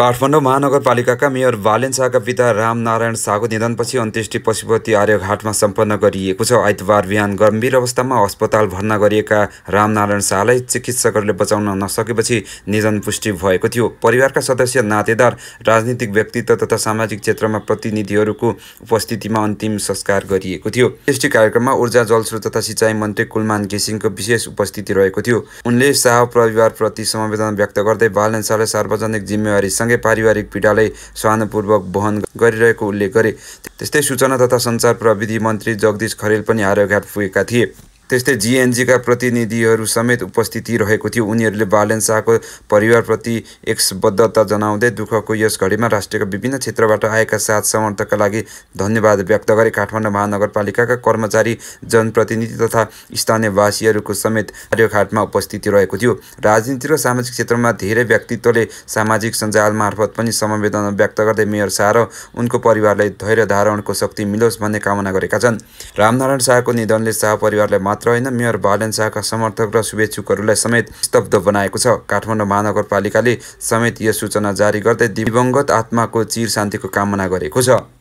काठमाडौँ महानगरपालिकाका मेयर बालेन शाहका पिता रामनारायण शाहको निधनपछि अन्त्येष्टि पशुपति आर्यघाटमा सम्पन्न गरिएको छ। आइतबार बिहान गम्भीर अवस्थामा अस्पताल भर्ना गरिएका रामनारायण शाहलाई चिकित्सकहरूले बचाउन नसकेपछि निधन पुष्टि भएको थियो। परिवारका सदस्य, नातेदार, राजनीतिक व्यक्तित्व तथा सामाजिक क्षेत्रमा प्रतिनिधिहरूको उपस्थितिमा अन्तिम संस्कार गरिएको थियो। अन्त्येष्टि कार्यक्रममा ऊर्जा, जलस्रोत तथा सिँचाइ मन्त्री कुलमान घिसिङको विशेष उपस्थिति रहेको थियो। उनले शाह परिवारप्रति समवेदना व्यक्त गर्दै बालेन शाहले सार्वजनिक जिम्मेवारी पारिवारिक पीडालाई सहानुभूतिपूर्वक वहन गरिरहेको उल्लेख गरे। त्यस्तै सूचना तथा सञ्चार प्रविधि मन्त्री जगदीश खरेल पनि आर्यघाट पुगेका थिए। त्यस्तै जीएनजीका प्रतिनिधिहरू समेत उपस्थिति रहेको थियो। उनीहरूले बालेन शाहको परिवारप्रति एकबद्धता जनाउँदै दुःखको यस घडीमा राष्ट्रका विभिन्न क्षेत्रबाट आएका साथ समर्थकका लागि धन्यवाद व्यक्त गरे। काठमाडौँ महानगरपालिकाका कर्मचारी, जनप्रतिनिधि तथा स्थानीयवासीहरूको समेत आर्यघाटमा उपस्थिति रहेको थियो। राजनीति र सामाजिक क्षेत्रमा धेरै व्यक्तित्वले सामाजिक सञ्जाल मार्फत पनि समवेदना व्यक्त गर्दै मेयर शाह र उनको परिवारलाई धैर्य धारणको शक्ति मिलोस् भन्ने कामना गरेका छन्। रामनारायण शाहको निधनले शाह परिवारलाई होइन, मेयर बालेन शाहका समर्थक र शुभेच्छुकहरूलाई समेत स्तब्ध बनाएको छ। काठमाडौँ महानगरपालिकाले समेत यस सूचना जारी गर्दै दिवंगत आत्माको चिर शान्तिको कामना गरेको छ।